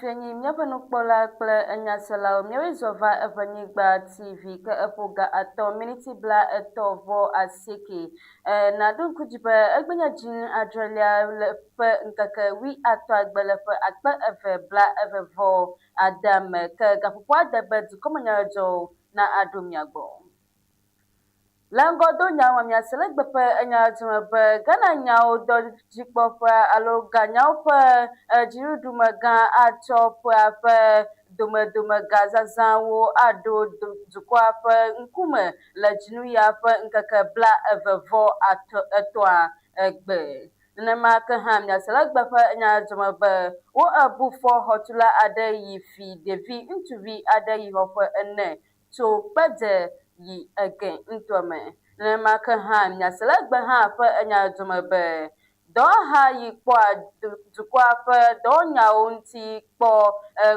fienyi míaƒe nukpɔla kple enyaselawo. Míawoe zɔ va Eʋenyigba TV ke eƒo ga atɔ miniti bla etɔ vɔ asieke. E, naɖo ŋku dzi be egbe nye dzinu adrelia le ƒe ŋkeke wui atɔagbe le ƒe akpe eve bla eve vɔ ade me ke gaƒoƒoa de be dukɔmenyadzɔdzɔwo na aɖo mia gbɔ. Le ŋgɔdonyawo me miase le gbe ƒe enyadzɔme be Ghana nyawo dɔdzikpɔƒe alo ganyawo ƒe dziɖuɖumegã atsɔ ƒea ƒe domedomegazazãwo aɖo dukɔa ƒe ŋkume le dzinu ya ƒe ŋkeke bla eve vɔ etɔ̃a egbe. Nenema ke hã miase le gbe ƒe enyadzɔme be wo ebu fɔ xɔtula aɖe yi fi ɖevi ŋutsuvi aɖe yi xɔ ƒe ene tso kpedze yi ege ŋutɔ me. Nenema ke hã miase le gbe hã ƒe enyadzɔme be dɔwɔha yi kpɔa dukɔa ƒe dɔwɔnyawo ŋuti kpɔ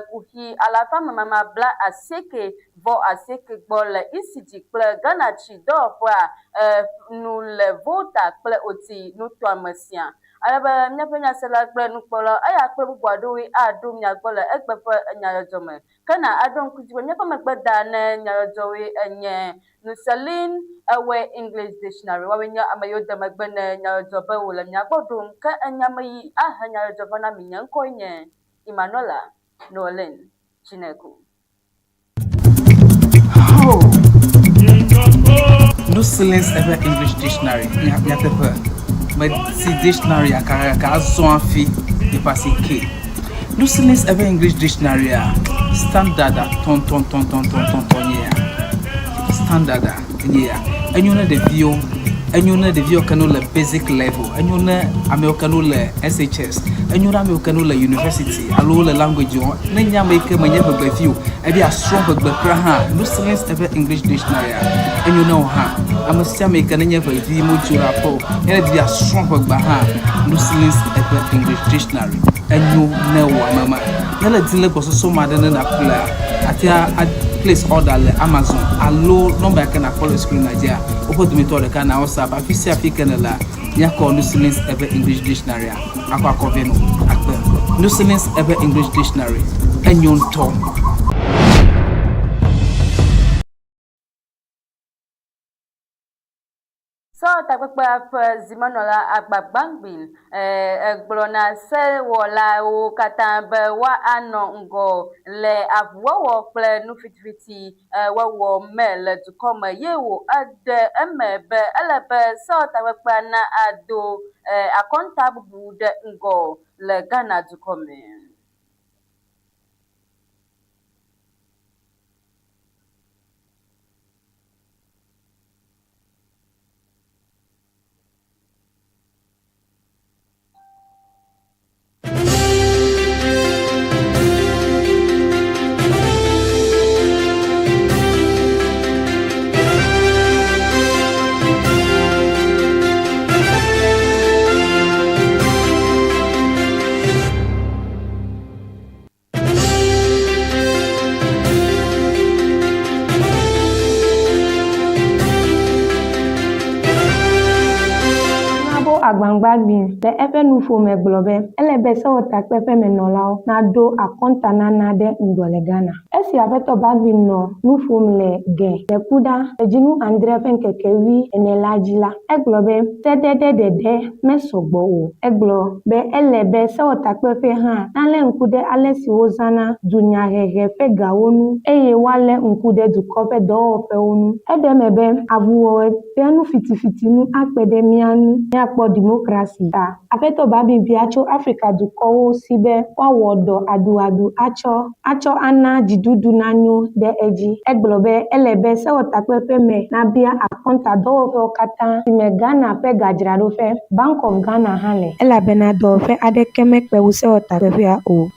kuxi alafa memama bla asieke vɔ asieke gbɔ le ECG kple Ghana tsi dɔwɔƒea nu le Volta kple Oti nutoame sia. Ale be míaƒe nyasela kple nukpɔlawo eya kple bubu aɖewoe aɖo mia gbɔ le egbe ƒe nyadzɔdzɔ me. Ke na aɖo ŋku dzi be míaƒe megbe da ne nyadzɔdzɔwoe enye Nuselin Ewe English Dictionary. Woawoe nye ame yiwo de megbe ne nyadzɔdzɔ be wòle mia gbɔ ɖom. Ke enya me yi ahe nyadzɔdzɔ va na mi. Nye ŋkɔe nye Emmanuela Noelin Chineku. Oh. Nuselin's Ewe English Dictionary. Nyateƒe. Meti dictionary akakaka azɔ hafi yeƒe asi ke. Nuselin's Ewe English Dictionary a standard a tɔntɔntɔntɔntɔntɔntɔ nye ya. Standard a nye ya. Enyo ne ɖeviwo, enyo ne ɖeviwo ke no le basic level, enyo ne amewo ke no le SHS, enyo ne amewo ke no le university alo wole language wɔm. Ne nye ame yi ke menye ʋegbevi o, ebi asrɔ̃ ʋegbe kura hã, Nuselin's Ewe English Dictionary a enyo ne wò hã. Ame sia ame yi ke nenye ʋevi modzo ɖe aƒe o, ne ebi asrɔ̃ ʋegbea hã, Nuselin's Ewe English Dictionary enyo ne wò ame ma. Ne le di le gbɔsɔsɔ ma ɖe ne nàƒlea, àte a place order le Amazon alo nɔmba yi ke nàkpɔ le screen dzia, woƒe dometɔ ɖeka na WhatsApp. Afi sia afi ke nèlea, míakɔ Nuselin's Ewe English Dictionary a akɔ akɔ vɛ nɔ akpe. Nuselin's Ewe English Dictionary enyo ŋutɔ. Sewɔtakpekpea ƒe zimenɔla Agba Gbangbin egblɔ na sewɔlawo katã be woanɔ ŋgɔ le avuwɔwɔ kple nufitifiti wɔwɔ me le dukɔ me ye wò eɖe eme be ele be sewɔtakpekpea na ado akɔntabubu ɖe ŋgɔ le Ghana dukɔ me. Agbangbagbi le eƒe nuƒome gblɔ be ele be sewɔtakpeƒemenɔlawo naɖo akɔntanana ɖe ŋgɔ le Ghana. Esi aƒetɔ Bagbin nɔ nu ƒom le Gɛ le Kuɖa le dzinu adre ƒe ŋkeke wui ene la dzi la, egblɔ be sedede ɖeɖe mesɔgbɔ o. Egblɔ be ele be sewɔtakpeƒe hã nalé ŋku ɖe ale si wozãna dunyahehe ƒe gawo ŋu eye woalé ŋku ɖe dukɔ ƒe dɔwɔƒewo ŋu. Eɖe eme be avuwɔwɔ ɖe nu fitifiti nu akpe ɖe mía ŋu míakpɔ dimokrasi ta. Aƒetɔ Bagbin bia tso Afrika dukɔwo si be woawɔ dɔ aduadu atsɔ atsɔ ana dziɖuɖu nanyo ɖe edzi. Egblɔ be ele be sewɔtakpeƒe me nabia akɔnta dɔwɔƒewo katã si me Ghana ƒe gadzraɖoƒe, Bank of Ghana hã le. Elabena dɔwɔƒe aɖeke mekpe wu sewɔtakpeƒea o.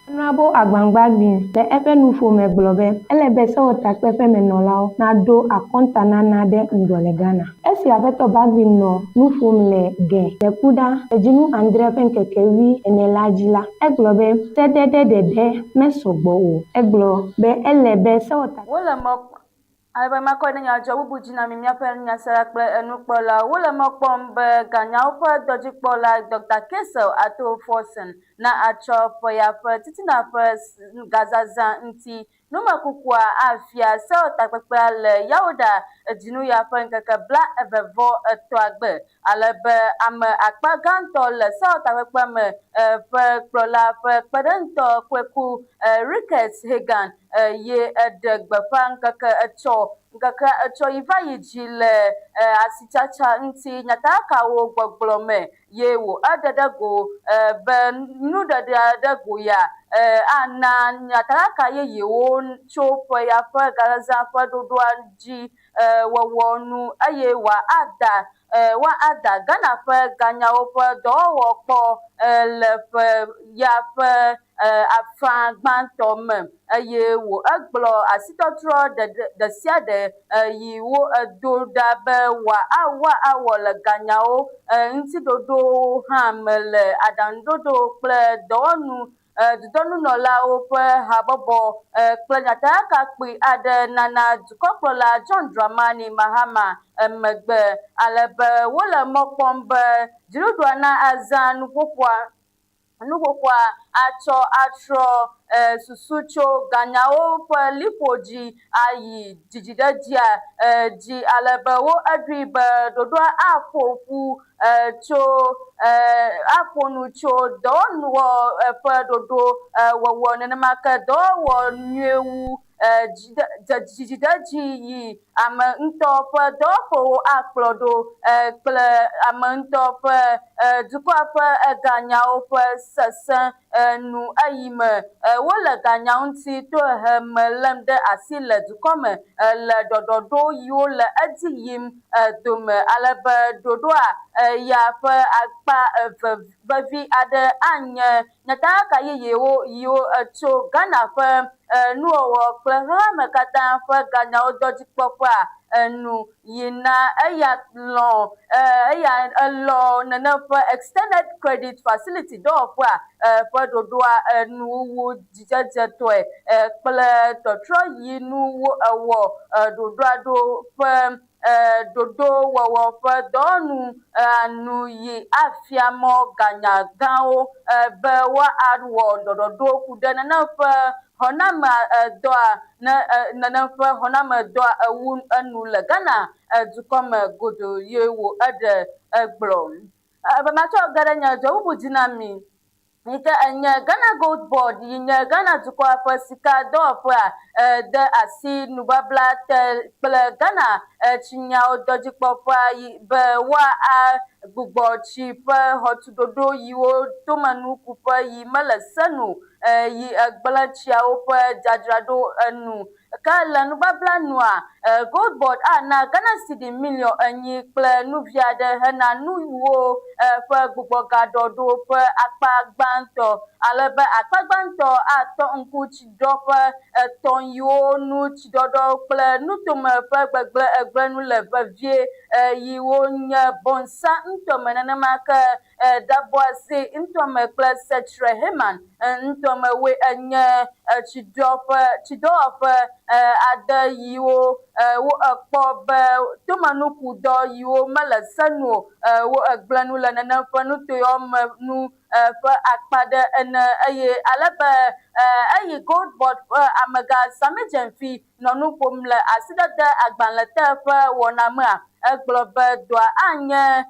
Honorable Agbangbagbi le eƒe nuƒome gblɔ be ele be sewɔtakpeƒemenɔlawo naɖo akɔntanana ɖe ŋgɔ le Ghana. Esi aƒetɔ Bagbin nɔ nu ƒom le Gɛ le Kuɖa le dzinu adre ƒe ŋkeke wui ene la dzi la, egblɔ be sedede ɖeɖe mesɔgbɔ o. Egblɔ be ele be sewɔtakpeƒe Wole mɔ. Ale be makɔe ɖe nyadzɔ bubu dzi na mi míaƒe nyasela kple enukpɔlawo. Wole mɔ kpɔm be ganyawo ƒe dɔdzikpɔla Dɔkta Cassiel Ato Forson na atsɔ ƒe ya ƒe titina ƒe gazazã ŋuti numekukua afia sewɔtakpekpea le Yawoɖa dzinu ya ƒe ŋkeke 29 gbe. Ale be ame akpa gãtɔ le sewɔtakpekpea me ƒe kplɔla ƒe kpeɖeŋutɔ Kweku Ricketts Hagan ye eɖe gbeƒã ŋkeke etsɔ ŋkeke etsɔ yi va yi dzi le asitsatsa ŋuti nyatakakawo gbɔgblɔ me ye wò eɖe ɖe go be nuɖeɖea ɖe go ya ana nyatakaka yeyewo tso ƒe ya ƒe gazazã ƒe ɖoɖoa dzi wɔwɔ nu eye wòa ada woada Ghana ƒe ganyawo ƒe dɔwɔwɔ kpɔ le ƒe ya ƒe afã gbãtɔ me eye wò egblɔ asitɔtrɔ ɖesiaɖe yi wo edo ɖa be woawɔ le ganyawo ŋuti ɖoɖowo hã me le aɖaŋuɖoɖo kple dɔwɔnu Dudɔnunɔlawo ƒe habɔbɔ kple nyatakaka kpui aɖe nana dukɔkplɔla John Dramani Mahama megbe ale be wole mɔ kpɔm be dziɖuɖua na azã nuƒoƒoa nuƒoƒoa atsɔ atrɔ susu tso ganyawo ƒe liƒo dzi ayi dzidziɖedzia dzi ale be wo eɖoe be ɖoɖoa aƒo ƒu tso aƒo nu tso dɔwɔnuwɔ ƒe ɖoɖo wɔwɔ nenema ke dɔwɔwɔ nyuie wu dzidziɖedzi yi ame ŋutɔ ƒe dɔwɔƒewo akplɔ ɖo kple ame ŋutɔ ƒe dukɔa ƒe ganyawo ƒe sesẽ nu eyime wole ganyawo ŋuti tohehe me lém ɖe asi le dukɔ me le ɖɔɖɔɖo yiwo le edzi yim dome ale be ɖoɖoa ya ƒe akpa eve vevi aɖe anye nyatakaka yeyewo yiwo tso Ghana ƒe nuwɔwɔ kple xexeame katã ƒe ganyawo dɔdzikpɔƒea nu yi na eya lɔ̃ eya elɔ nene ƒe Extended Credit Facility dɔwɔƒea ƒe ɖoɖoa nuwuwu dzidzedzetɔe kple tɔtrɔ yi nu wo ewɔ ɖoɖoa ɖo ƒe ɖoɖowɔwɔ ƒe dɔwɔnu nu yi afia mɔ ganya gãwo be woawɔ ɖɔɖɔɖo ku ɖe nane ƒe xɔname dɔa ne nane ƒe xɔname dɔa ewu enu le Ghana dukɔ me godoo ye wo eɖe egblɔ. Be matsɔ ge ɖe nye dɔ bubu dzi na mi. Yi ke enye Ghana Gold Board yi nye Ghana dukɔa ƒe sika dɔwɔƒea de asi nubabla te kple Ghana tsinyawo dɔdzikpɔƒea yi be woa gbugbɔ tsi ƒe xɔtuɖoɖo yiwo tomenukuƒe yi mele se nu yi egblẽ tsiawo ƒe dzadzraɖo enu. Ke le nubabla nua, Gold Board ana Ghana cedi miliɔn enyi kple nu vi aɖe hena nuyiwo ƒe gbugbɔgaɖɔɖo ƒe akpa gbãtɔ, ale be akpa gbãtɔ atɔ ŋku tsiɖɔƒe etɔ̃ yiwo nu tsiɖɔɖɔ kple nutome ƒe gbegblẽ egblẽnu le vevie yiwo nye Bonsa ŋutɔme nenema ke Daboase ŋutɔme kple Setre Heman ŋutɔme woe enye tsidɔƒe, tsidɔwɔƒe ade yiwo wo ekpɔ be tomenukudɔ yiwo mele se nu o wo egblẽ nu le nenem ƒe nutoyɔ me nu ƒe akpa ɖe ene eye ale be eyi Gold Board ƒe amegã Sammy Gyamfi nɔ nu ƒom le asidede agbalẽ te ƒe wɔna mea, egblɔ be dɔa anye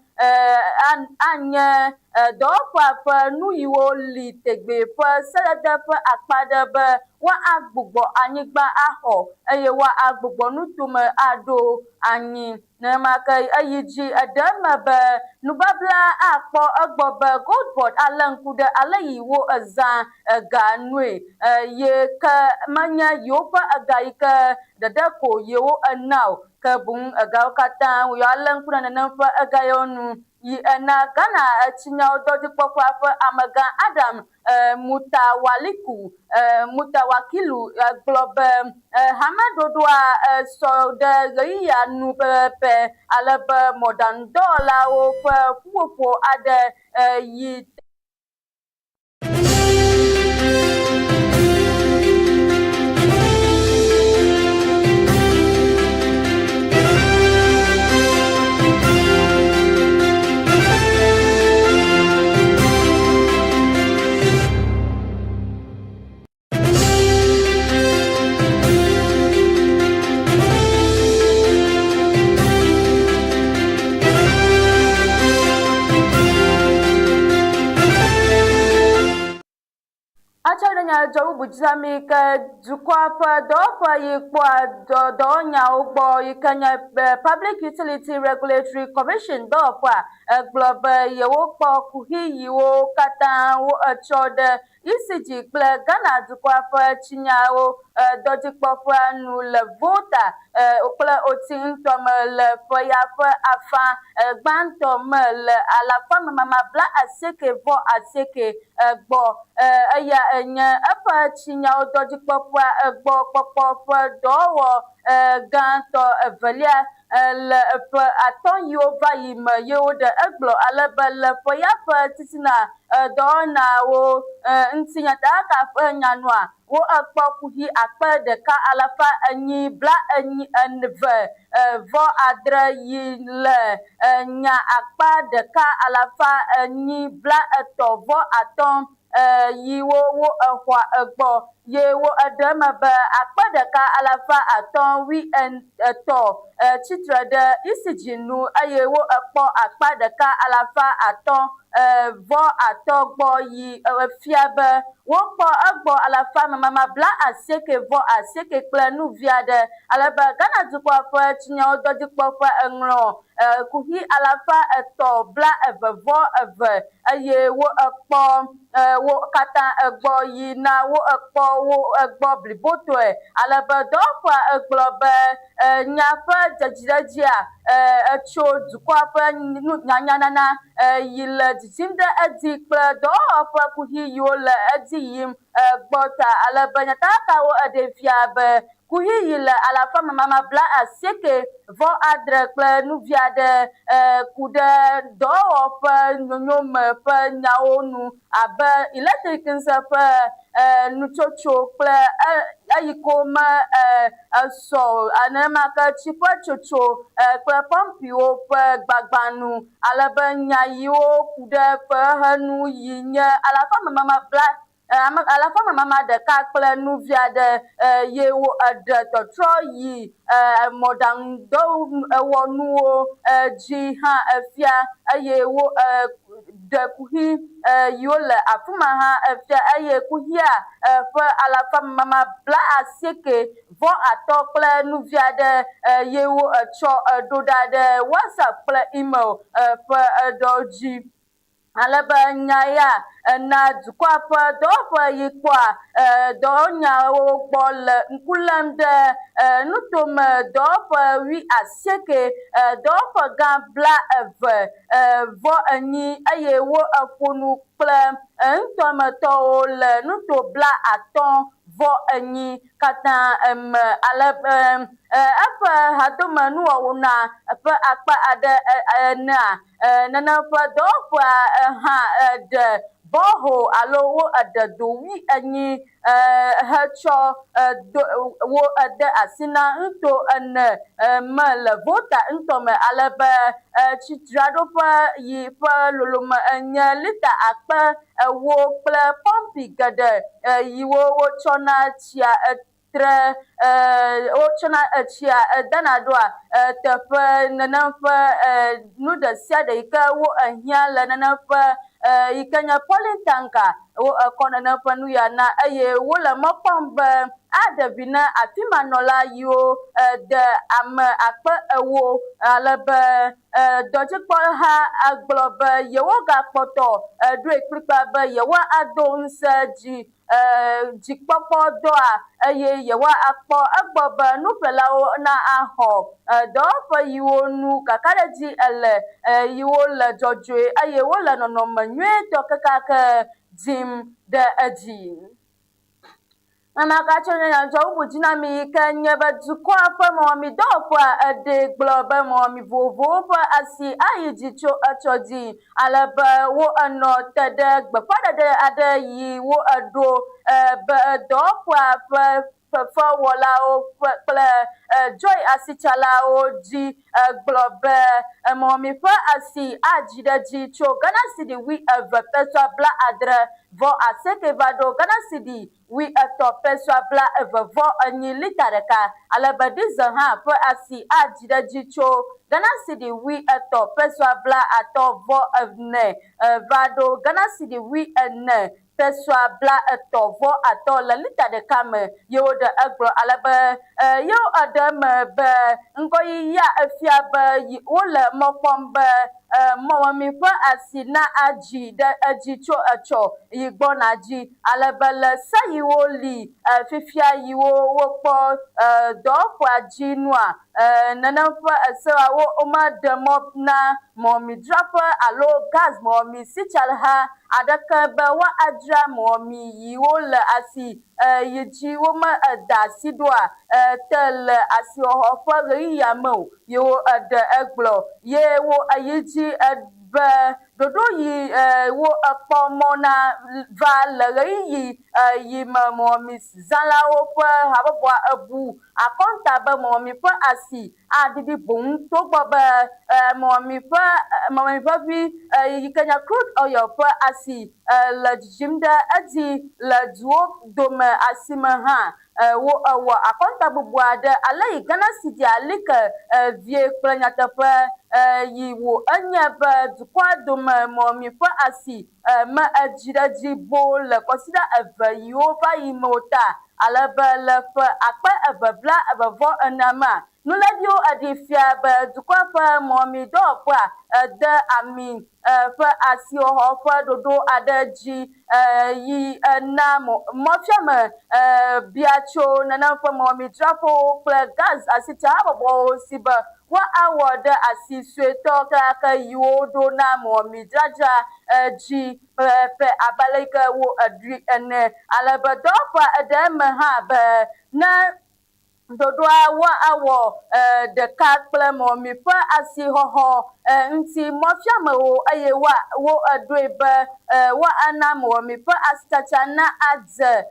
anye dɔwɔƒea ƒe nuyiwo li tegbee ƒe sedede ƒe akpa aɖe be woagbugbɔ anyigba axɔ eye woagbugbɔ nutome aɖo anyi. Nenema ke eyi dzi eɖe eme be nubabla akpɔ egbɔ be Gold Board alé ŋku ɖe aleyi wo ezã ega nue ye ke menye yewoƒe ega yi ke ɖeɖe ko yewo ena o ke boŋ egawo katã yewoalé ŋku ɖe nenem ƒe ega yawo nu yi ena Ghana tsinyawo dɔdzikpɔƒea ƒe amegã Adam Mutawaliku, Mutawakilu gblɔ be hameɖoɖoa sɔ ɖe ɣeyiɣia nu pɛpɛpɛ ale be mɔ̃ɖaŋudɔwɔlawo ƒe ƒuƒoƒo aɖe yi bubu dzi na mi ke dukɔa ƒe dɔwɔƒe yi kpɔa dɔwɔnyawo gbɔ yi ke nye Public Utility Regulatory Commission dɔwɔƒea egblɔ be yewokpɔ kuxi yiwo katã wo etsɔ ɖe ECG kple Ghana dukɔa ƒe tsinyawo dɔdzikpɔƒea nu le Volta kple Oti ŋutɔ me le ƒe ya ƒe afã gbãtɔ me le alafa memama 89 vɔ gbɔ. Eya enye eƒe tsinyawo dɔdzikpɔƒea gbɔ kpɔkpɔ ƒe dɔwɔwɔ gãtɔ evelia le ƒe 5 yiwo va yi me ye woɖe egblɔ ale be le ƒe ya ƒe titina dɔwɔnawo ŋuti nyatakaka ƒe nyanua wo ekpɔ kuxi 1442.6 yi le nya 1430.5 yiwo wo exɔa egbɔ ye wo eɖe eme be 1383 tsitre ɖe ECG nu eye wo ekpɔ 13.5 gbɔ yi efia be wokpɔ egbɔ alafa memama 89.8 kple nu vi aɖe ale be Ghana dukɔa ƒe tsinyawo dɔdzikpɔƒe eŋlɔ kuxi 322.2 eye wo ekpɔ wo katã egbɔ yi na wo ekpɔ wo egbɔ blibotɔe ale be dɔwɔƒea egblɔ be nya ƒe dzidziɖedzia etso dukɔa ƒe nyanyanana yi le dzidzim ɖe edzi kple dɔwɔwɔ ƒe kuxi yiwo le edzi yim gbɔ ta ale be nyatakakawo eɖee fia be kuxi yi le alafa memama 86.6 kple nu vi aɖe ku ɖe dɔwɔwɔ ƒe nyonyome ƒe nyawo nu abe elektrik ŋusẽ ƒe nutsotso kple eyi ko me esɔ nenema ke tsi ƒe tsotso kple pɔmpiwo ƒe gbagba nu ale be nya yiwo ku ɖe fexexenu yi nye alafa memama bla ame alafa memama ɖeka kple nu vi aɖe ye wo eɖe tɔtrɔ yi mɔɖaŋudɔwɔnuwo dzi hã efia eye wo ɖe kuxi yiwo le afi ma hã efia eye kuxia ƒe alafa memama 89.5 kple nu vi aɖe ye wo etsɔ ɖo ɖa ɖe WhatsApp kple email ƒe ɖɔ dzi. Ale be nya ya na dukɔa ƒe dɔwɔƒe yi kpɔa dɔwɔnyawo gbɔ le ŋku lém ɖe nutome dɔwɔƒe 80, dɔwɔƒe gã 20.4 eye wo eƒo nu kple ŋutɔmetɔwo le nuto 50.4 katã me ale be eƒe hadome nuwɔwɔna ƒe akpa aɖe enea nenem ƒe dɔwɔƒea hã ɖe borehole alo wo eɖe do 40 hetsɔ do wo ede asi na nuto ene me le Volta ŋutɔ me ale be tsidzraɖoƒe yi ƒe lolome enye lita 4000 kple pɔmpi geɖe yiwo wotsɔna tsia tre wotsɔna etsia dana ɖoa teƒe nenem ƒe nu ɖe sia ɖe yi ke wo ehiã le nenem ƒe yi ke nye polytank wo ekɔ nenem ƒe nu ya na eye wole mɔ kpɔm be aɖe vi na afi ma nɔla yiwo de ame 4000 ale be dɔdzikpɔha gblɔ be yewogakpɔtɔ ɖoe kplikpa be yewoado ŋusẽ dzi dzikpɔkpɔ dɔa eye yewoakpɔ egbɔ be nuƒlelawo na axɔ dɔwɔƒe yiwo nu kakaɖedzi ele yiwo le dzɔdzɔe eye wole nɔnɔme nyuietɔ kekeake dzim ɖe edzi. Nenema tso nye nyadzɔ bubu dzi na mi yi ke nye be dukɔa ƒe mɔmemi dɔwɔƒea eɖee gblɔ be mɔmemi vovovowo ƒe asi ayi dzi tso etsɔ dzi ale be wo enɔ te ɖe gbeƒãɖeɖe aɖe yi wo eɖo be dɔwɔƒea ƒe fefewɔlawo ƒe kple Joy asitsalawo dzi gblɔ be mɔmemi ƒe asi adzi ɖe dzi tso Ghana cedi 22.78 va ɖo Ghana cedi 83.22 lita ɖeka ale be diesel hã ƒe asi adzi ɖe dzi tso Ghana cedi 83.54 va ɖo Ghana cedi 40. pesɔa 35 le lita ɖeka me ye woɖe egblɔ ale be ye eɖe eme be ŋgɔyiyia efia be wole mɔ kpɔm be mɔmemi ƒe asi na adzi ɖe edzi tso etsɔ yi gbɔna dzi ale be le se yiwo li fifia yiwo wokpɔ dɔwɔƒea dzi nua, nenem ƒe eseawo womeɖe mɔ na mɔmemidzraƒe alo gaz mɔmemisitsalha aɖeke be woadzra mɔmemi yiwo le asi yi dzi womeda asi ɖoa te le asixɔxɔ ƒe ɣeyiɣia me o ye woɖe egblɔ ye wo yi dzi be ɖoɖo yi wo ekpɔ mɔ na va le ɣeyiɣi yi me mɔmemizãlawo ƒe habɔbɔa ebu akɔnta be mɔmemi ƒe asi aɖiɖi boŋ togbɔ be mɔmemi ƒe mɔmemi ʋeʋĩ yi ke nye crude oil ƒe asi le dzidzim ɖe edzi le duwo dome asime hã. Wo ewɔ akɔntabubu aɖe ale yi Ghana Cedi like vie kple nyateƒe yi wò enye be dukɔa dome mɔmemi ƒe asi me edzi ɖe edzi boo le kɔsiɖa eve yiwo va yi me o ta ale be le ƒe 2024 mea, nuléviwo eɖee fia be dukɔa ƒe mɔmemi dɔwɔƒea de ami ƒe asixɔxɔ ƒe ɖoɖo aɖe dzi yi na mɔfiame bia tso nenem ƒe mɔmemidzraƒewo kple gaz asitsahabɔbɔwo si be woawɔ ɖe asi suetɔ kekeake yiwo ɖo na mɔmemidzradzra dzi pɛpɛpɛ abe ale yi ke wo eɖui ene. Ale be dɔwɔƒea eɖe eme hã be ne Ɖoɖoa woawɔ ɖeka kple mɔmi ƒe asixɔxɔ ŋuti mɔfiamewo eye woɖoe be woana mɔmi ƒe asitsatsa na adze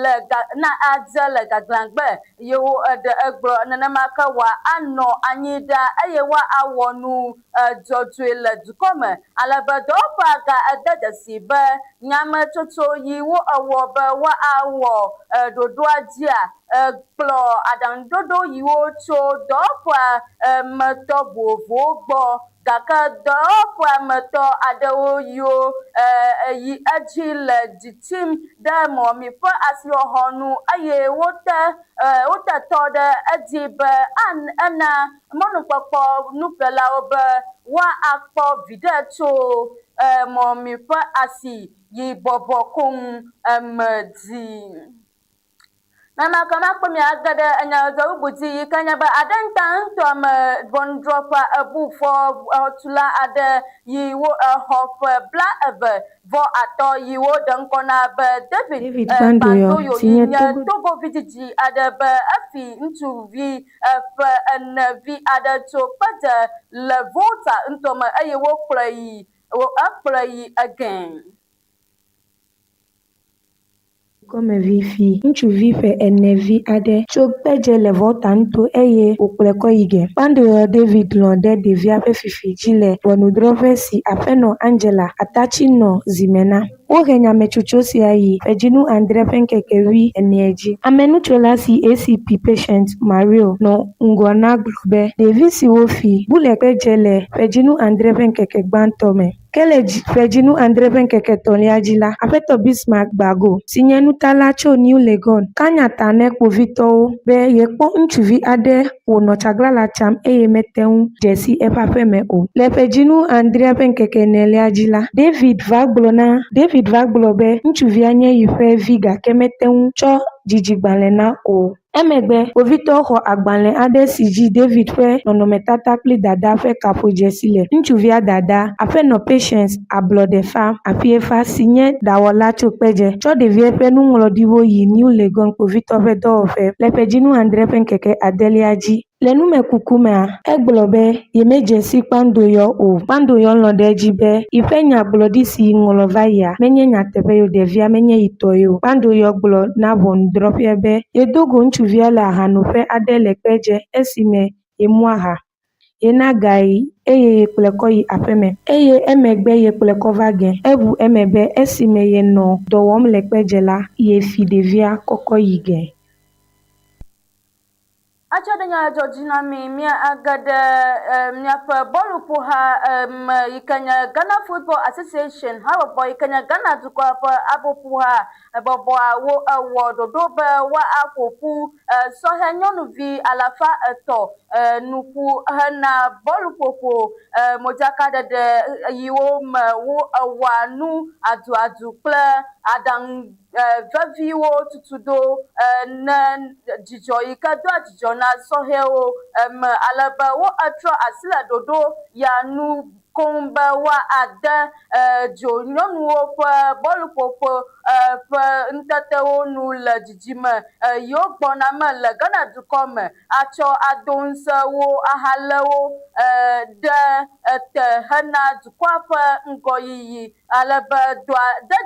le na adze le gaglãgbe. Ye woɖe egblɔ nenema ke woanɔ anyi ɖaa eye woawɔ nu dzɔdzɔe le dukɔ me. Ale be dɔwɔƒea ga de dzesii be nyametsotso yi woewɔ be woawɔ ɖoɖoa dzia Ekplɔ aɖaŋuɖoɖo yiwo tso dɔwɔƒea me tɔ vovovowo gbɔ, gake dɔwɔƒea me tɔ aɖewo yiwo yi edzi le dzi tsim ɖe mɔmi ƒe asixɔxɔ nu eye wote wote tɔ ɖe edzi be ena mɔnukpɔkpɔ nuƒlelawo be woakpɔ viɖe tso mɔmi ƒe asi yi bɔbɔ koŋ me dzi. Nenema ke makpɔ mi age ɖe enyadzɔdzɔ bubu dzi yi ke nye be Aɖenta ŋutɔ me ʋɔnudrɔ̃ƒea ebu fɔ xɔtula aɖe yi wo exɔ ƒe 35 yi woɖe ŋkɔ na be David David Kpandoyo Kpandoyo si yi nye nye Togo Togo vidzidzi aɖe be efi ŋutsuvi ƒe ene vi aɖe tso Kpedze le Volta ŋutɔ me eye wokplɔe yi ekplɔe yi egɛ̃. Gɔmevi fi ŋutsuvi ƒe ene vi aɖe tso kpedze le Volta ŋuto eye wòkplɔe kɔ yi ge. Kpandoyɔ David lɔ̃ ɖe ɖevia ƒe fifi dzi le ʋɔnudrɔ̃ƒe si aƒenɔ Angela Atatsi nɔ zime na. Wohe nyametsotso sia yi ƒedzinu adre ƒe ŋkeke wuienea dzi. Amenutsola si ACP Patient Mario nɔ ŋgɔ na gblɔ be ɖevi si wofi bu le kpedze le ƒedzinu adre ƒe ŋkeke gbãtɔ me. Ke le ƒedzinu adre ƒe ŋkeke etɔ̃lia dzi la, Aƒetɔ Bismark gba go, si nye nutala tso New Legon, ka nya ta na kpovitɔwo be yekpɔ ŋutsuvi aɖe wònɔ tsaglãla tsam eye mete ŋu dze si eƒe aƒeme o. Le ƒedzinu adrea ƒe ŋkeke enelia dzi la, David va gblɔ na David va gblɔ be ŋutsuvia nye yiƒe vi gake mete ŋu tsɔ dzidzigbalẽ na o. Emegbe, kpovitɔwo xɔ agbalẽ aɖe si dzi David ƒe nɔnɔmetata kple dadaa ƒe kaƒodzesi le. Ŋutsuvia dada, Aƒenɔ Patience Ablɔɖefa Aƒiefa si nye ɖawɔla tso Kpedze, tsɔ ɖevia ƒe nuŋlɔɖiwo yi New Legon kpovitɔ ƒe dɔwɔƒe le ƒedzinu adre ƒe ŋkeke adelia dzi. Le numekuku mea, egblɔ be yemedze si Kpandoyɔ o. Kpandoyɔ lɔ̃ ɖe edzi be yiƒe nyagblɔɖi si yeŋlɔ va yia menye nyateƒe ye o, ɖevia menye yitɔ ye o. Kpandoyɔ gblɔ na ʋɔnudrɔ̃ƒea be yedo go ŋutsuvia le ahanoƒe aɖe le Kpedze esime yemu aha. Yena gae eye yekplɔe kɔ yi aƒeme eye emegbe yekplɔe kɔ va ge. Eʋu eme be esime yenɔ dɔ wɔm le Kpedze la, yefi ɖevia kɔkɔ yi ge. Atsɔ ɖe nya dzɔ dzi na mí míage ɖe míaƒe bɔluƒoha me yi ke nye Ghana Football Association habɔbɔ yi ke nye Ghana dukɔa ƒe aboƒoha bɔbɔa wo ewɔ ɖoɖo be woaƒo ƒu sɔhɛ nyɔnuvi alafa etɔ̃ nu ƒu hena bɔluƒoƒo modzakaɖeɖe yiwo me wo ewɔa nu aduadu kple aɖaŋu veviwo tutu ɖo ne dzidzɔ yi ke doa dzidzɔ na sɔhɛwo me ale be wo etrɔ asi le ɖoɖo ya nu koŋ be woade dzo nyɔnuwo ƒe bɔluƒoƒo ƒe ŋutetewo nu le dzidzime yiwo gbɔna me le Ghana dukɔ me atsɔ ado ŋusẽ wo ahalé wo ɖe te hena dukɔa ƒe ŋgɔyiyi ale be dɔa de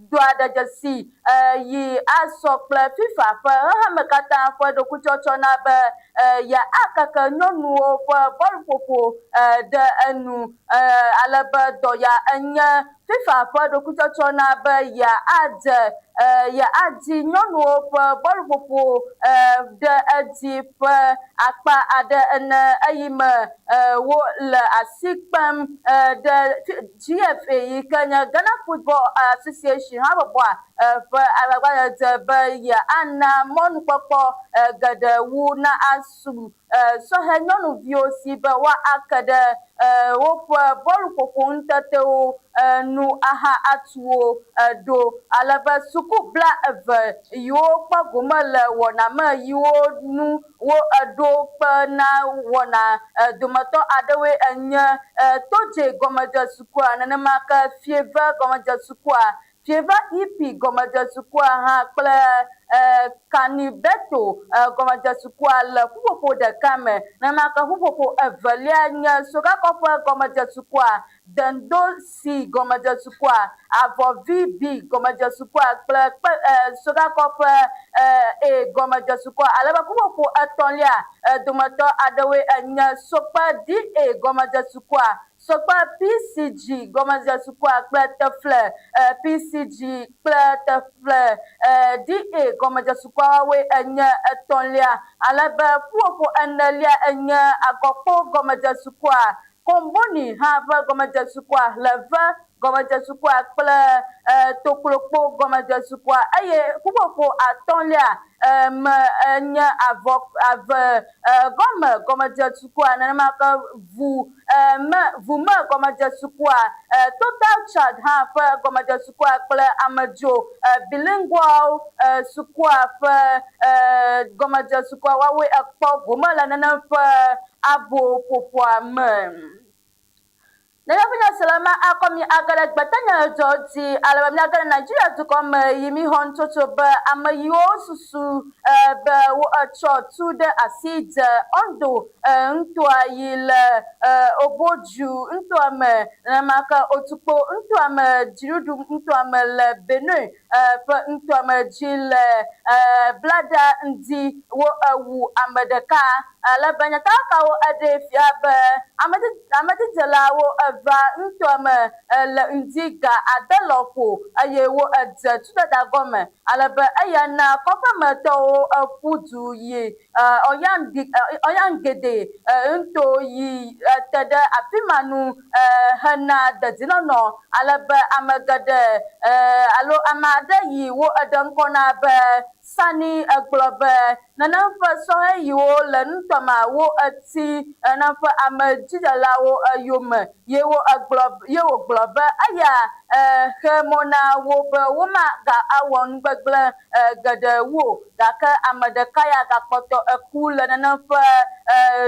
Dɔa ɖe dzesi yi asɔ kple FIFA ƒe xexeme katã ƒe ɖokuitsɔtsɔ na be yeakeke nyɔnuwo ƒe bɔlƒoƒo ɖe enu ale be dɔ ya enye FIFA ƒe ɖokuitsɔtsɔ na be yeadze yeadzi nyɔnuwo ƒe bɔlƒoƒo ɖe edzi ƒe akpa aɖe ene eyime wole asi kpem ɖe GFA yi ke nye Ghana Football Association habɔbɔa ƒe agbagbadzedze be yeana mɔnukpɔkpɔ geɖe wu na asu sɔhɛ nyɔnuviwo si be woake ɖe woƒe bɔluƒoƒo ŋutetewo nu aha atu wo ɖo ale be suku blaeve yiwo kpɔ gome le wɔna me yiwo nu Wo eɖo kpe na wɔna dometɔ aɖewoe enye Todze gɔmedzesukua, nenema ke Fieve gɔmedzesukua, Fieve EP gɔmedzesukua hã kple Kanibeto gɔmedzesukua le ƒuƒoƒo ɖeka me. Nenema ke ƒuƒoƒo evelia nye Sogakɔƒe gɔmedzesukua, Dendo C gɔmedzesukua, Avɔvi B gɔmedzesukua kple kpe e Sogakɔƒe e A gɔmedzesukua ale be ƒuƒoƒo etɔ̃lia e dometɔ aɖewoe enye Sokpe DA gɔmedzesukua, Sokpe PCG gɔmedzesukua kple Tefle e PCG kple Tefle e DA gɔmedzesukua woawoe enye etɔ̃lia ale be ƒuƒoƒo enelia enye Agɔkpo gɔmedzesukua, Komboni hã ƒe gɔmedzesukua, Hleve gɔmedzesukua kple Toklokpo gɔmedzesukua eye ƒuƒoƒo atɔ̃lia me nye avɔ ave gɔme gɔmedzesukua nenema ke ʋu me ʋu me gɔmedzesukua, Total Child hã ƒe gɔmedzesukua kple Amedzo Bilingual sukua ƒe gɔmedzesukua woawoe kpɔ gome le nenem ƒe abo ƒoƒoa me. Ne míaƒe nyasela ma akɔ mí age ɖe gbetanyadzɔ dzi ale be míage ɖe Nigeria dukɔ me yi míxɔ nutsotso be ame yiwo susu be wo etsɔ tu ɖe asi dze Ondo ŋutoa yi le Oboju ŋutoa me nenema ke Otukpo ŋutoa me dziɖuɖu ŋutoa me le Benue ƒe ŋutoa me dzi le Blada ŋdi wo ewu ame ɖeka. Ale be nyatakakawo ɖee fia be amedidzelawo va nutoa me le ŋdi ga ade lɔƒo eye wodze tudada gɔme ale be eya na kɔƒemetɔwo ƒu du yi Oyangede nuto yi te ɖe afi ma nu hena dedinɔnɔ ale be ame geɖe alo ame aɖe yi wo eɖe ŋkɔ na be Sani gblɔ be, Nenem ƒe sɔhɛ yiwo le nutɔma wo eti nenem ƒe ame dzidzelawo yome ye wo egblɔ ye wògblɔ be eya xe mɔ na wo be woma ga awɔ nugbegblẽ geɖe wu o. Gake ame ɖeka ya gakpɔtɔ eku le nenem ƒe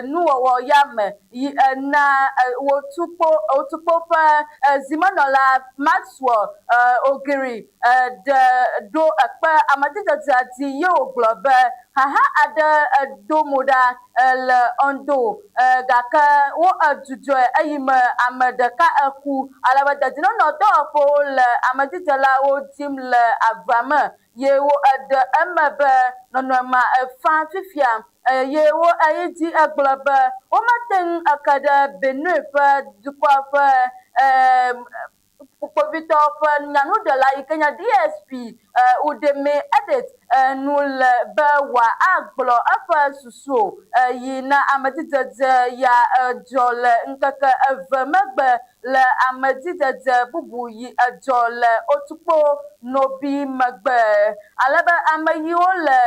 nuwɔwɔ ya me yi ena wòtu kpo wòtu kpo ƒe zimenɔla Maxwell Ogiri ɖe ɖo ekpe amedzidzedzea dzi ye wògblɔ be xaxa aɖe do mo ɖa le Ondo gake wo dzudzɔe eyime ame ɖeka ku ale be dedienɔnɔ dɔwɔƒewo le amedzidzelawo dim le avea me ye wo ɖe eme be nɔnɔmea fa fifia ye wo eyi dzi egblɔ be womate ŋu ake ɖe Benue ƒe dukɔa ƒe. Kpovitɔwo ƒe nyanuɖela yi ke nye DSP Udeme Edith nu le be wòagblɔ eƒe susu o yi na amedzidzedze ya dzɔ le ŋkeke eve megbe le amedzidzedze bubu yi edzɔ le Otukpo Nobi megbe. Ale be ameyiwo le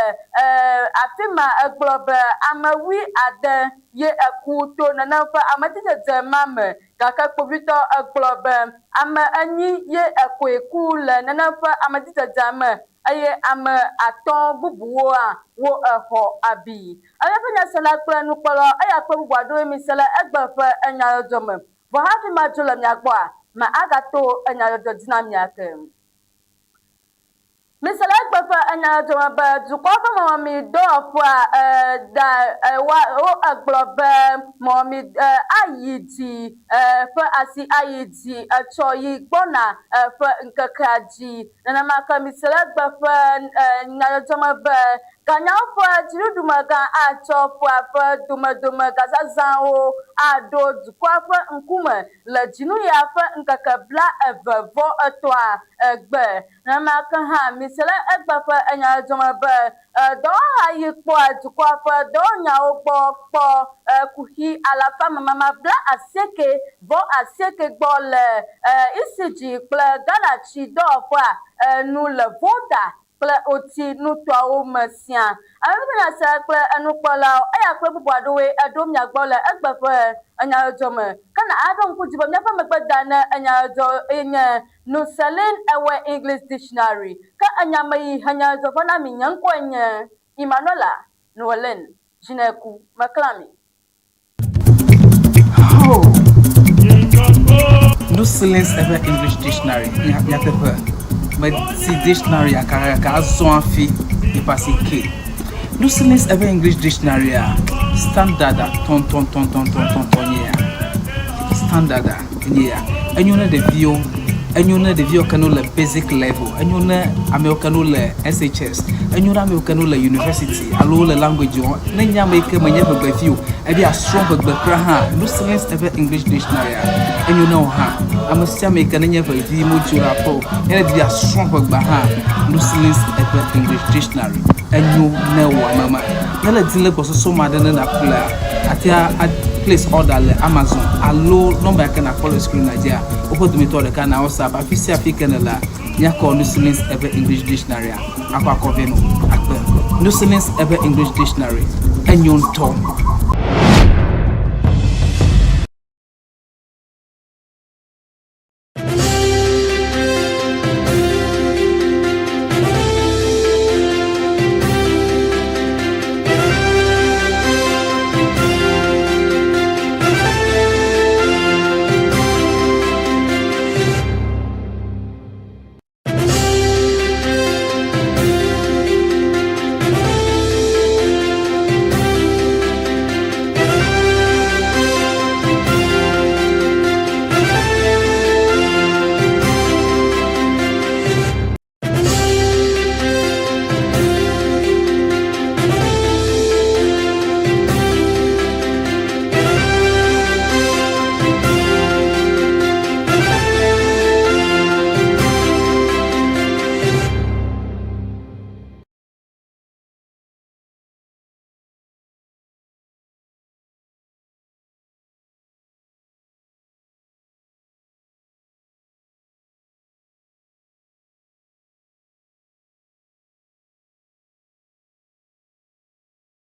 afima gblɔ be ame wuiade ye eku to nenem ƒe amedzidzedze ma me. Gake kpovitɔ gblɔ be ame enyi ye koe ku le nenem ƒe amedzidzedzea me eye ame atɔ bubuwoa wo exɔ abi. Eya ƒe nyasela kple nukpɔlawo eya kple bubu aɖewoe mise le egbe ƒe enyadzɔdzɔ me. Vɔ hafi madzo le mia gbɔa, ma agato enyadzɔdzɔ dzi na mi ake. Mise le egbe ƒe enyadzɔdzɔ me be dukɔ ƒe mɔmemi dɔwɔƒea da wa wo egblɔ be mɔmemi ayi dzi ƒe asi ayi dzi etsɔ yi gbɔna ƒe ŋkekea dzi. Nenema ke mise le egbe ƒe nyadzɔdzɔ me be ganyawo ƒe dziɖuɖumegã atsɔ ƒea ƒe domedome gazazãwo aɖo dukɔa ƒe ŋkume le dzinu ya ƒe ŋkeke 23-a gbe. Nenema ke hã, mise le egbe ƒe enyadzɔdzɔ me be, dɔwɔha yi kpɔa dukɔa ƒe dɔwɔnyawo gbɔ kpɔ kuxi alafa memama 89.8 gbɔ le ECG kple Ghana Tsi Dɔwɔƒea nu le Volta kple Oti nutoawo me siaa. Ame ƒe nyasela kple enukpɔlawo, eya kple bubu aɖewoe eɖo mia gbɔ le egbe ƒe enyadzɔdzɔ me. Ke na aɖo ŋku dzi be míaƒe megbe da ne enyadzɔdzɔ ye nye Nuselin Ewe English Dictionary. Ke enya me yi he nya zɔ va na mi nye ŋkɔe nye Emmanuela Noelene Dzineku Meklã mi. Oh! Nuselin's Ewe English Dictionary nyateƒe meti dictionary gake azɔ hafi yeƒe asi ke. Nuselin's Ewe English Dictionary a standard tɔntɔntɔntɔntɔntɔntɔ nye ya. Standard enye ya. Enyo ne ɖeviwo, enyo ne ɖeviwo ke ne wole basic level, enyo ne amewo ke ne wole SHS, enyo ne amewo ke ne wole university alo wole language wɔm. Ne nye ame yi ke menye ʋegbevi o, ebe yeasrɔ̃ ʋegbe kura hã, Nuslins eƒe English dictionary enyo ne wò hã. Ame sia ame yi ke nenye ʋevi modzo ɖe aƒe o, ne edi be yeasrɔ̃ ʋegbea hã, Nuslins eƒe English dictionary enyo ne wò ame ma. Ne le di le gbɔsɔsɔ me aɖe ne nàƒlea, àte ŋu a place order le Amazon alo nɔmba yi ke nàkpɔ le screen dzia, woƒe dometɔ ɖeka na WhatsApp. Afi sia afi ke nèlea, míakɔ Nuslins eƒe English dictionary akɔ akɔ vɛ nɔ akpe. Nuslins eƒe English dictionary enyo ŋutɔ.